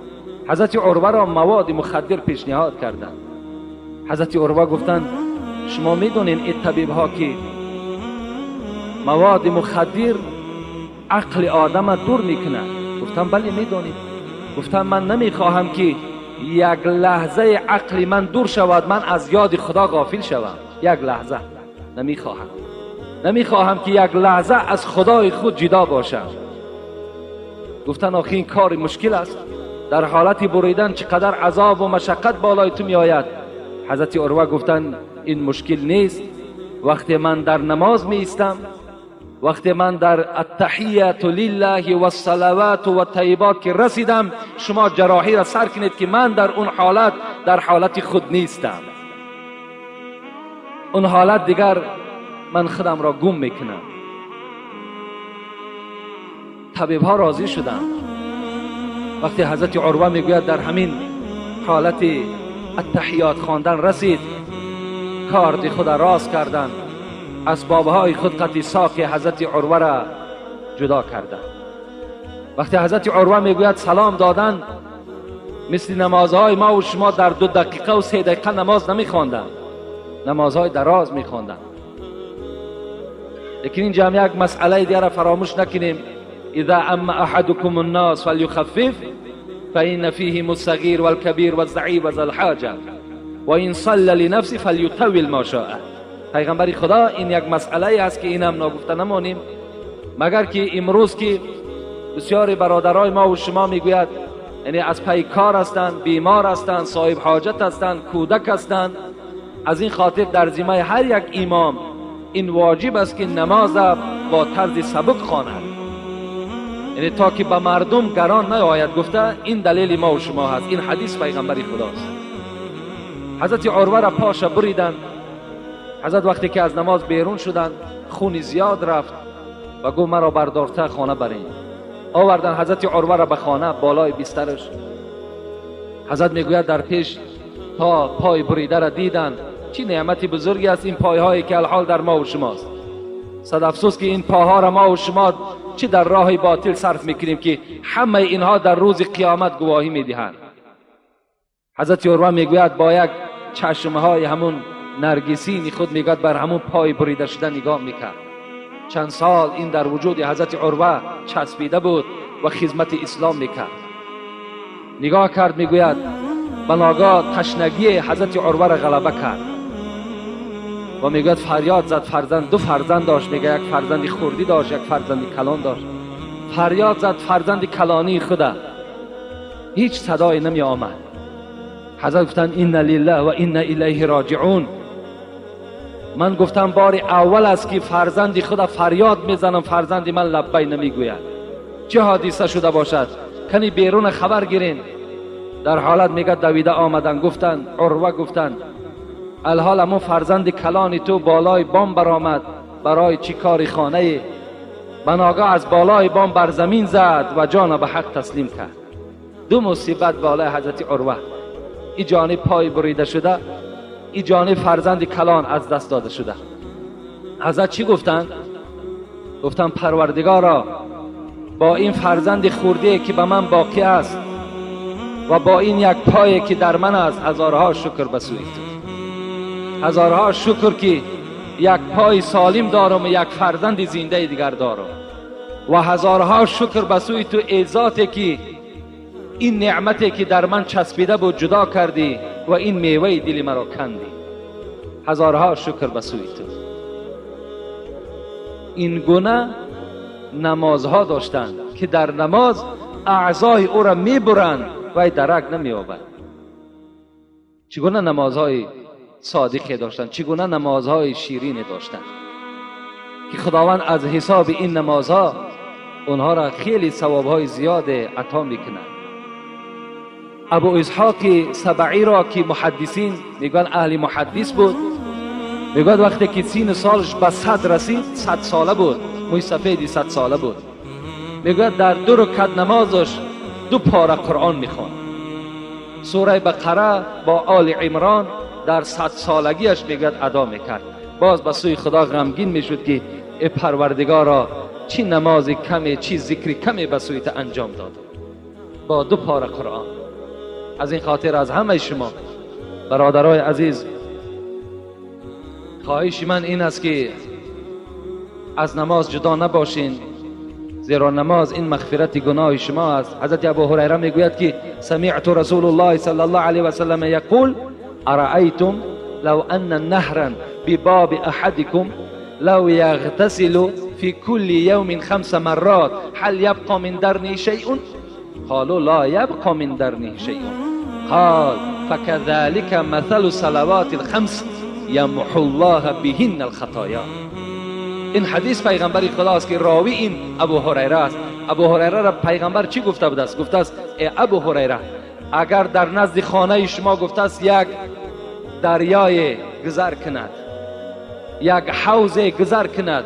حضرت عروه را مواد مخدر پیشنهاد کردند. حضرت عروه گفتند شما میدونین این طبیب ها که مواد مخدر عقل آدم دور میکنه؟ گفتم بله میدونیم. گفتم من نمیخواهم که یک لحظه عقل من دور شود، من از یاد خدا غافل شوم. یک لحظه نمیخواهم، نمیخواهم که یک لحظه از خدای خود جدا باشم. گفتن آخه این کار مشکل است، در حالت بریدن چقدر عذاب و مشقت بالای تو میآید. حضرت عروه گفتن این مشکل نیست، وقتی من در نماز می ایستم، وقتی من در التحیت لله و الصلوات و الطیبات که رسیدم، شما جراحی را سر کنید که من در اون حالت، در حالت خود نیستم. اون حالت دیگر من خودم را گم میکنم. طبیب ها راضی شدند. وقتی حضرت عروه میگوید در همین حالت التحیات خواندن رسید، کارد خود را راست کردند، اسبابهای خود قطع ساق حضرت عروه را جدا کردند. وقتی حضرت عروه میگوید سلام دادن، مثل نمازهای ما و شما در 2 دقیقه و 3 دقیقه نماز نمیخواندند، نمازهای دراز میخواندند. لیکن اینجا هم یک مسئله دیگر را فراموش نکنیم. اذا اما احدكم الناس فليخفف فإن فيهم الصغير والكبير والضعيف وذا الحاجة وإن صلى لنفسه فليطول ما شاء. پیغمبر خدا این یک مسئله است که اینم ناگفته نمانیم، مگر که امروز که بسیاری برادرای ما و شما میگوید یعنی از پی کار هستند، بیمار هستند، صاحب حاجت هستند، کودک هستند، از این خاطر در ذمه هر یک امام این واجب است که نماز با طرز سبک خواند، یعنی تا که به مردم گران نیاید. گفته این دلیل ما و شما هست، این حدیث پیغمبر خداست. حضرت عروه را پاش بریدند. حضرت وقتی که از نماز بیرون شدند خون زیاد رفت و گفت مرا بردارته خانه برین. آوردن حضرت عروه را به خانه، بالای بسترش. حضرت میگوید در پیش تا پای بریده را دیدند. چی نعمت بزرگی است این پایهایی که الحال در ما و شماست. صد افسوس که این پاها را ما و شما چه در راه باطل صرف میکنیم که همه اینها در روز قیامت گواهی میدهند. حضرت عروه میگوید با یک چشمهای همون نرگسین خود میگوید بر همون پای بریده شده نگاه میکرد. چند سال این در وجود حضرت عروه چسبیده بود و خدمت اسلام میکرد. نگاه کرد، میگوید به ناگاه تشنگی حضرت عروه را غلبه کرد و میگوید فریاد زد. فرزند، دو فرزند داشت، میگه یک فرزند خردی داشت، یک فرزند کلان داشت. فریاد زد فرزند کلانی خدا، هیچ صدایی نمی آمد. حضرت گفتند انا لله و انا الیه راجعون. من گفتم بار اول است که فرزند خدا فریاد میزنم، فرزند من لبی نمیگوید. چه حادثه شده باشد؟ کنی بیرون خبر گیرین. در حالت میگه دویده آمدن، گفتن عروه گفتن الحال امو فرزند کلانی تو بالای بام برآمد برای چی کار خانه، بناگاه از بالای بام بر زمین زد و جان به حق تسلیم کرد. دو مصیبت بالای حضرت عروه، ای جانب پای بریده شده، ای جانب فرزند کلان از دست داده شده. حضرت چی گفتن؟ گفتن پروردگارا با این فرزند خورده که به من باقی است و با این یک پای که در من است، هزارها شکر به سوی تو، هزارها شکر که یک پای سالم دارم و یک فرزند زنده دیگر دارم، و هزارها شکر به سوی تو ای ذاتی که این نعمتی که در من چسبیده بود جدا کردی و این میوه دل مرا کندی، هزارها شکر به سوی تو. این گونه نمازها داشتند که در نماز اعضای او را میبرند و درک نمییابد. چگونه نمازهای صادقی داشتند، چگونه نمازهای شیرین داشتند که خداوند از حساب این نمازها اونها را خیلی ثوابهای زیاد عطا میکند. ابو اسحاق سبعی را که محدثین میگن اهل محدث بود، میگوید وقتی که سین سالش به 100 رسید، 100 ساله بود، موی سفیدی 100 ساله بود، میگوید در 2 رکعت نمازش 2 پاره قرآن میخواند. سوره بقره با آل عمران در 100 سالگیش میگوید ادا میکرد. باز به سوی خدا غمگین میشد که ای پروردگارا چی نماز کمی، چی ذکر کمی به سوی تو انجام داد با 2 پاره قرآن. از این خاطر از همه شما برادرای عزیز خواهش من این است که از نماز جدا نباشین، زیرا نماز این مغفرت گناه شما است. حضرت ابو هریره میگوید که سمعت رسول الله صلی الله علیه و سلم یقول ارأیتم لو ان نهرا بباب احدكم لو یغتسل في كل يوم 5 مرات هل يبقى من درنه شيء؟ قالوا لا يبقى من درنه شيء. قال فكذلك مثل صلوات الخمس يمحو الله بهن الخطايا. این حدیث پیغمبر خدا است که راوی این ابو هریره است. ابو هریره را پیغمبر چی گفته بود است؟ گفته است ای ابو هریره اگر در نزد خانه شما گفته است یک دریای گذر کند، یک حوض گذر کند،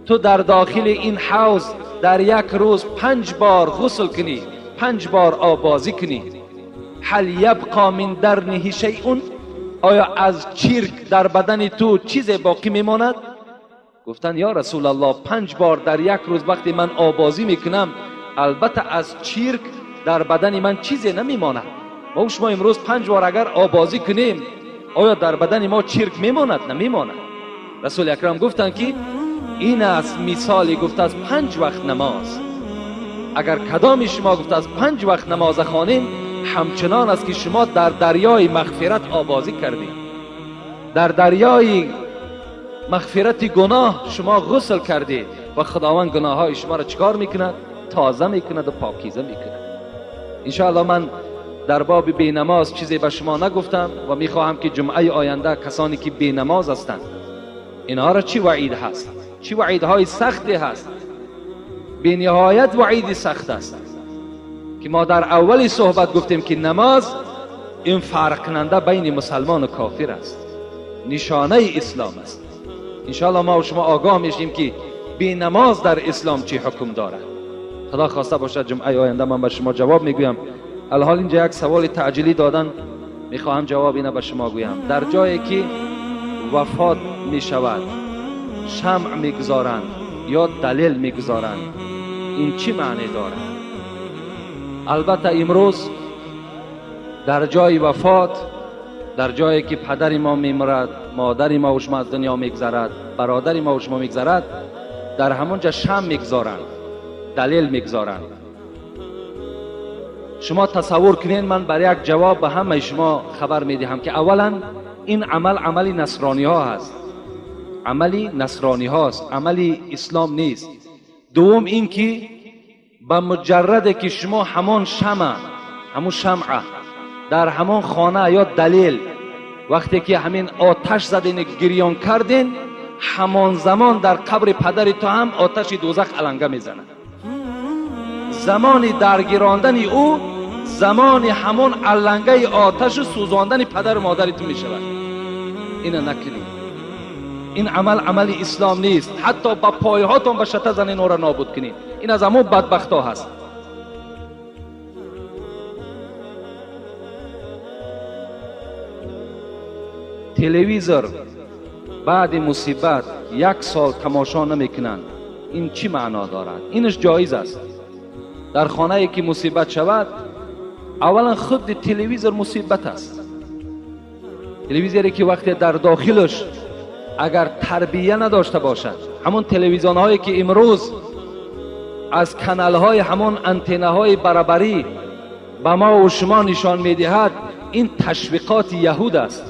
تو در داخل این حوض در یک روز 5 بار غسل کنی، 5 بار آبازی کنی، هل یبقى من درنه شیء؟ آیا از چرک در بدن تو چیز باقی میماند؟ گفتن یا رسول الله 5 بار در یک روز وقتی من آبازی میکنم البته از چرک در بدن من چیزی نمیماند. ما شما امروز 5 بار اگر آبازی کنیم آیا در بدن ما چرک میماند؟ نمیماند. رسول اکرم گفتن که این است مثالی گفته از 5 وقت نماز. اگر کدام شما گفته از 5 وقت نماز خوانیم همچنان است که شما در دریای مغفرت آبازی کردید، در دریای مغفرت گناه شما غسل کردید و خداوند گناه های شما را چکار میکند؟ تازه میکند و پاکیزه میکند. انشاءالله من در باب بی نماز چیزی به شما نگفتم و میخواهم که جمعه آینده کسانی که بی نماز هستند اینها را چی وعید هست، چی وعیدهای سختی هست، بی نهایت وعید سخت است که ما در اول صحبت گفتیم که نماز این فرق کننده بین مسلمان و کافر است، نشانه اسلام است. انشاءالله ما و شما آگاه میشیم که بی نماز در اسلام چی حکم دارد. خدا خواسته باشد جمعه آینده من به شما جواب میگویم. الحال اینجا یک سوال تعجیلی دادن، میخواهم جواب اینه به شما گویم. در جایی که وفات میشود شمع میگذارند یا دلیل میگذارند، این چی معنی دارد؟ البته امروز در جای وفات، در جایی که پدر ما میمرد، модари ма ва шумо аз дунё мегзарад, бародари ма ва шумо мегзарад, дар ҳамонҷа шам мегзоранд, далел мегзоранд. Шумо тасаввур кунед, ман бар як ҷавоб ба ҳамаи шумо хабар медиҳам ки аввалан ин амал амали насрониҳо ҳаст, амали насрониҳост, амали ислом нест. Дуввум ин ки ба муҷарраде ки шумо ҳамон шама, ҳамон шамъа дар ҳамон хона ё далел вақте ки ҳамин оташ заден, гирён карден, ҳамон замон дар қабри падари ту ҳам оташи дӯзах аланга мезанад. Замони даргирондани ӯ замони ҳамон алангаи оташу сӯзондани падару модари ту мешавад. Ина накунед. Ин амал амали ислом нест. Ҳатто ба пойҳотон ба шата занен, ӯро нобуд кунед. Ин аз ҳамон бадбахтҳо ҳаст. Телевизор баъди мусибат як сол тамошо намекунанд. Ин чӣ маъно дорад? Инаш ҷоиз аст. Дар хонае ки мусибат шавад, аввалан худи телевизор мусибат аст. Телевизоре ки вақте дар дохилаш агар тарбия надошта бошад, ҳамон телевизионҳое ки имрӯз аз каналҳои ҳамон антеннаҳои барабарӣ ба мо ва шумо нишон медиҳад, ин ташвиқоти яҳуд аст.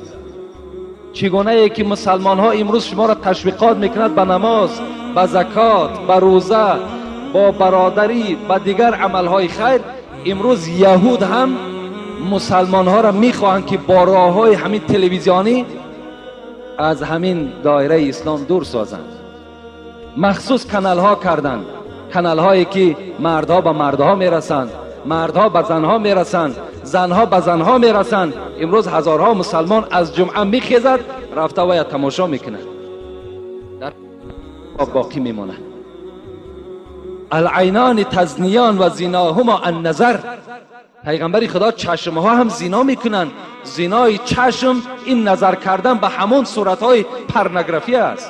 Чӣ гунае ки мусалмонҳо имрӯз шуморо ташвиқот мекунад ба намоз, ба закот, ба рӯза, бо бародарӣ, ба дигар амалҳои хайр, имрӯз яҳуд ҳам мусалмонҳоро мехоҳанд ки бо роҳҳои ҳамин телевизионӣ аз ҳамин доираи ислом дур созанд. Махсус каналҳо карданд, каналҳое ки мардҳо ба мардҳо мерасанд, мардҳо ба занҳо мерасанд, занҳо ба занҳо мерасанд. Имрӯз ҳазорҳо мусалмон аз ҷумъа мехезад, рафта вая тамошо мекунад, дар боқӣ мемонад. Алайнони тазниён ва зиноҳума анназар. Пайғамбари Худо чашмҳо ҳам зино мекунанд. Зинои чашм ин назар кардан ба ҳамон суратҳои порнография аст.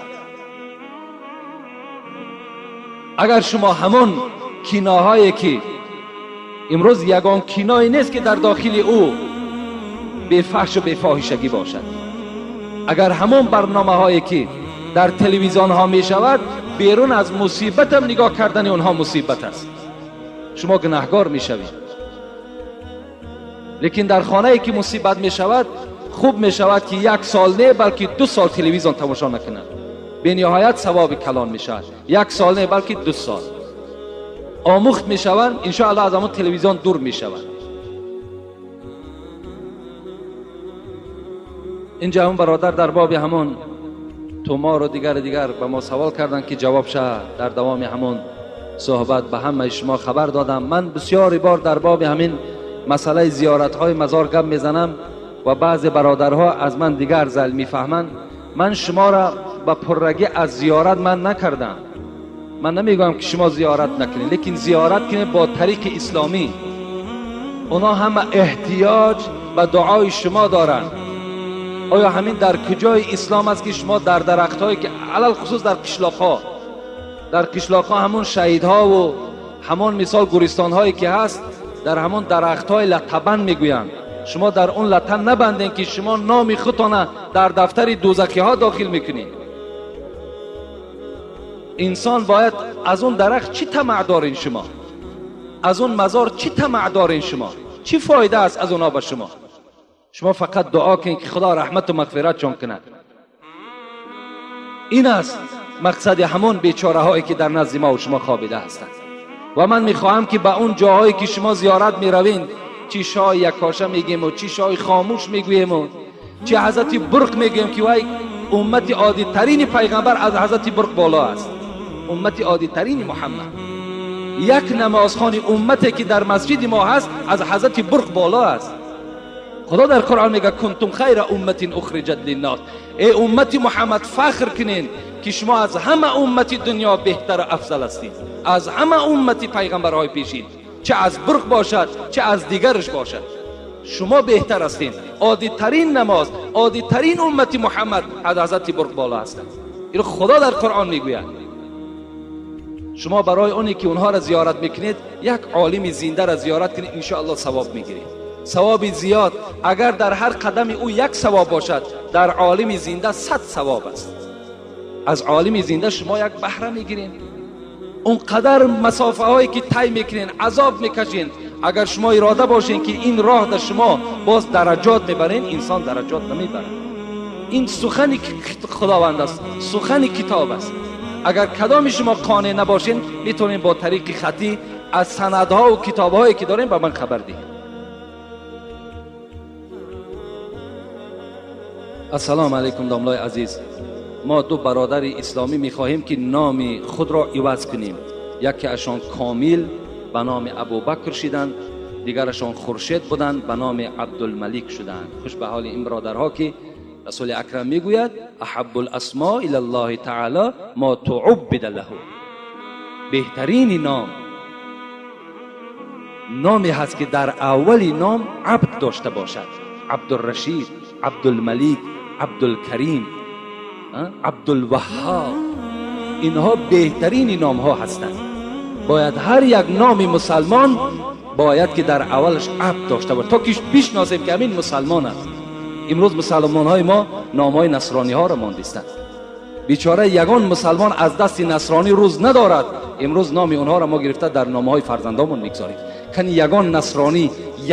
Агар шумо ҳамон киноҳое ки имрӯз ягон киное нест ки дар дохили ӯ бефаҳшу бефоҳишагӣ бошад, агар ҳамон барномаҳое ки дар телевизионҳо мешавад, берун аз мусибатам нигоҳ кардани онҳо мусибат аст, шумо гунаҳгор мешавед. Лекин дар хонае ки мусибат мешавад, хуб мешавад ки як сол не, балки 2 сол телевизион тамошо накунад. Бениҳоят савоби калон мешавад. 1 сол не, балки 2 сол омӯхт мешаванд, иншоаллоҳ аз ҳамон телевизион дур мешаванд. инҷа ҳамон бародар дар боби ҳамон тумору дигар ба мо савол карданд ки ҷавоб ша дар давоми ҳамон суҳбат ба ҳамаи шумо хабар додам. Ман бисёри бор дар боби ҳамин масъалаи зиёратҳои мазор гап мезанам ва баъзе бародарҳо аз ман дигар зал мефаҳманд. Ман шуморо ба пуррагӣ аз зиёрат ман накардам. Ман намегӯям ки шумо зиёрат накунед, лекин зиёрат кунед бо тариқи исломӣ. Онҳо ҳама эҳтиёҷ ба дуои шумо доранд. Оё ҳамин дар куҷои ислом аст ки шумо дар дарахтҳое ки алалхусус дар қишлоқҳо, дар қишлоқҳо ҳамон шаҳидҳову ҳамон мисол гӯристонҳое ки ҳаст, дар ҳамон дарахтҳои латтабанд мегӯянд, шумо дар он латта набандед ки шумо номи худтона дар дафтари дӯзахиҳо дохил мекунед. Инсон бояд аз он дарахт чӣ тамаъ дорин шумо? Аз он мазор чӣ тамаъ дорин шумо? Чӣ фоида аст аз онҳо ба шумо? Шумо фақат дуо кунед ки Худо раҳмату мағфиратшон кунад. Ин аст мақсади ҳамон бечораҳое ки дар назди мо ва шумо хобида ҳастанд. Ва ман мехоҳам ки ба он ҷоҳое ки шумо зиёрат меравед, чӣ шоҳи яккоша мегӯему, чӣ шоҳи хомӯш мегӯему, чӣ ҳазрати бурқ мегӯем ки вай уммати оддитарини пайғамбар аз ҳазрати бурқ боло аст, уммати оддитарини Муҳаммад. Як намозхони уммате ки дар масҷиди мо ҳаст аз ҳазрати бурқ боло аст. Худо дар Қуръон мегӯяд кунтум хайра умматин ухриҷат линнос. Эй уммати Муҳаммад, фахр кунед ки шумо аз ҳама уммати дунё беҳтару афзал ҳастед, аз ҳама уммати пайғамбарҳои пешин, чӣ аз бурқ бошад, чӣ аз дигараш бошад, шумо беҳтар ҳастед. Оддитарин намоз, оддитарин уммати Муҳаммад аз ҳазрати бурқ боло ҳастанд. Инро Худо дар Қуръон мегӯяд. Шумо барои оне ки онҳоро зиёрат мекунед, як олими зиндаро зиёрат кунед, иншоаллоҳ савоб мегиред. Савоби зиёд. Агар дар ҳар қадами ӯ як савоб бошад, дар олими зинда 100 савоб аст. Аз олими зинда шумо як баҳра мегиред. Он қадар масофаҳое ки тай мекунед, азоб мекашед, агар шумо ирода бошед ки ин роҳ дар шумо боз дараҷот мебаред, инсон дараҷот намебарад. Ин сухани Худованд аст, сухани китоб аст. Агар кадоми шумо қонеъ набошед, метавонед бо тариқи хатӣ аз санадҳо ва китобҳое ки дорем ба ман хабар диҳед. Ассалому алайкум домлаи азиз. Мо ду бародари исломӣ мехоҳем ки номи худро иваз кунем. Яке ашон Комил ба номи Абубакр шиданд, дигарашон Хуршед буданд ба номи Абдулмалик шуданд. Хуш ба ҳоли ин бародарҳо ки расули акрам мегӯяд аҳаббул асмо илаллоҳи таъоло мо туъуббида лаҳу. Беҳтарини ном номе ҳаст ки дар аввали ном абд дошта бошад. Абдуррашид, Абдулмалик, Абдулкарим, Абдулваҳҳоб. Инҳо беҳтарини номҳо ҳастанд. Бояд ҳар як номи мусалмон бояд ки дар аввалаш абд дошта бошад, то ки бишносем ки ҳамин мусалмон аст. Имрӯз мусалмонҳои мо номҳои насрониҳоро мондистанд. Бечора ягон мусалмон аз дасти насронӣ рӯз надорад. Имрӯз номи онҳоро мо гирифта дар номҳои фарзандомон мегузорем. Кани ягон насронӣ,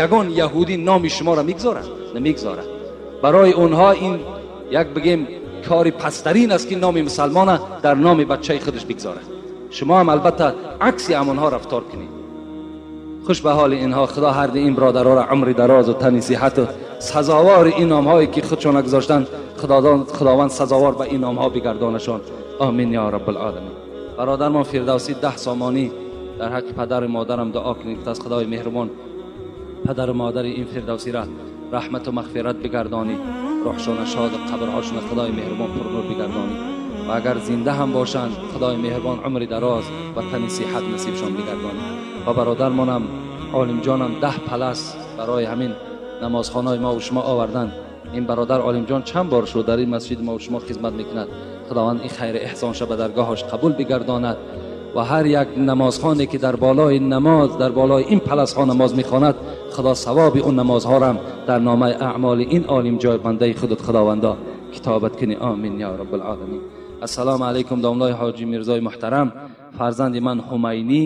ягон яҳудӣ номи шуморо мегузорад? Намегузорад. Барои онҳо ин як бигем кори пасттарин аст ки номи мусалмона дар номи бачаи худаш бигзорад. Шумо ҳам албатта акси ҳамонҳо рафтор кунед. Хуш ба ҳоли инҳо. Худо ҳарди ин бародарҳоро умри дароз ва тани сиҳат ва сазовори ин номҳое ки худшон гузоштанд, Худованд сазовор ба ин номҳо бигардонашон. Амин ё раббул оламин. Бародармон Фирдавсӣ 10 сомонӣ дар ҳаққи падару модарам дуо кунед. Аз Худои меҳрубон падару модари ин Фирдавсиро раҳмату мағфират бигардонӣ, рӯҳшона шод ва қабрҳошона Худои меҳрубон пурнур бигардонӣ ва агар зинда ҳам бошанд Худои меҳрубон умри дароз ва тани сиҳат насибшон бигардонӣ. Ва бародармонам Олимҷонам 10 палас барои ҳамин намозхонаи мо ва шумо оварданд. Ин бародар Олимҷон чанд бор шуд дар ин масҷид мо ва шумо хизмат мекунад. Худованд ин хайри эҳсонша ба даргоҳаш қабул бигардонад ва ҳар як намозхоне ки дар болои намоз, дар болои ин паласҳо намоз мехонад, Худо савоби он намозҳоро дар номаи аъмоли ин олим ҷой бандаи худат Худовандо китобат кунӣ. Амин ё раббул оламин. Ассалому алайкум домлаи ҳоҷи Мирзои муҳтарам. Фарзанди ман Ҳумайнӣ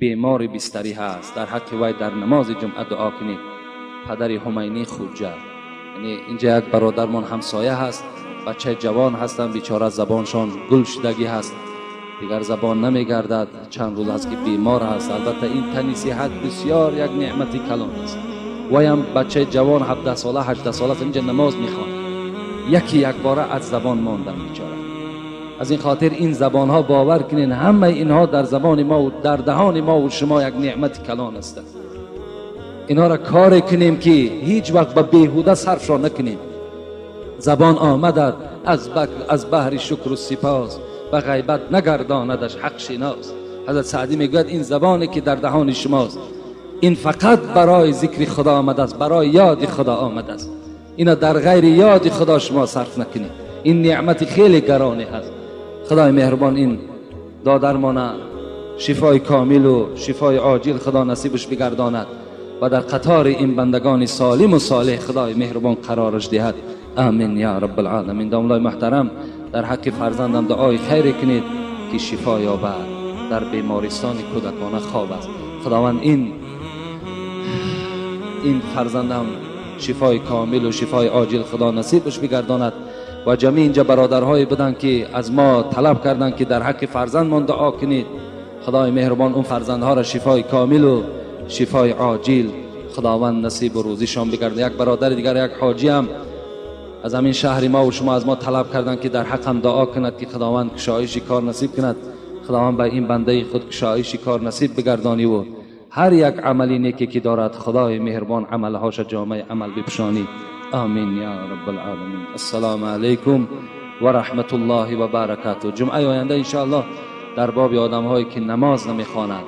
бемори бистарӣ ҳаст. Дар ҳаққи вай дар намози ҷумъа дуо кунед. Падари Ҳумайнӣ Хуҷа. Яъне инҷа як бародармон ҳамсоя ҳаст, бачаи ҷавон ҳастанд, бечора забоншон гул шудагӣ ҳаст, дигар забон намегардад, чанд рӯз аст ки бемор ҳаст. Албатта ин тани сиҳат бисёр як неъмати калон аст. Ваям бачаи ҷавон 17 сола, 18 сола аст, инҷа намоз мехонад. Яки якбора аз забон мондам бечора. Аз ин хотир ин забонҳо бовар кунед, ҳамаи инҳо дар забони мо ва дар даҳони мо ва шумо як неъмати калон ҳастанд. Инҳоро коре кунем ки ҳеҷ вақт ба беҳуда сарфшон накунем. Забон омадад аз баҳри шукру сипос, ба ғайбат нагардонадаш ҳақ шинос. Ҳазрат Саъдӣ мегӯяд ин забоне ки дар даҳони шумост, ин фақат барои зикри Худо омадааст, барои ёди Худо омадааст. Ино дар ғайри ёди Худо шумо сарф накунед. Ин неъмати хеле гароне ҳаст. Худои меҳрубон ин додармона шифои комилу шифои оҷил Худо насибаш бигардонад ва дар қатори ин бандагони солиму солеҳ Худои меҳрубон қарораш диҳад. Амин ё раббул оламин. Домлаи муҳтарам, дар ҳаққи фарзандам дуои хайре кунед ки шифо ёбад. Дар бемористони кӯдакона хоб аст. Худованд ин фарзандам шифои комилу шифои оҷил Худо насибаш бигардонад. Ва ҷамъи инҷа бародарҳое буданд ки аз мо талаб карданд ки дар ҳаққи фарзандмон дуо кунед. Худои меҳрубон он фарзандҳоро шифои комилу шифои оҷил Худованд насибу рӯзишон бигардонад. Як бародари дигар, як ҳоҷиам аз ҳамин шаҳри мо ва шумо аз мо талаб карданд ки дар ҳаққам дуо кунад ки Худованд кушоиши кор насиб кунад. Худованд ба ин бандаи худ кушоиши кор насиб бигардонӣ ва ҳар як амали неке ки дорад Худои меҳрубон амалҳоша ҷомаи амал бипӯшонӣ. Амин ё раббул оламин. Ассалому алайкум ва раҳматуллоҳи ва баракатуҳ. Ҷумъаи оянда иншоаллоҳ дар боби одамҳое ки намоз намехонад.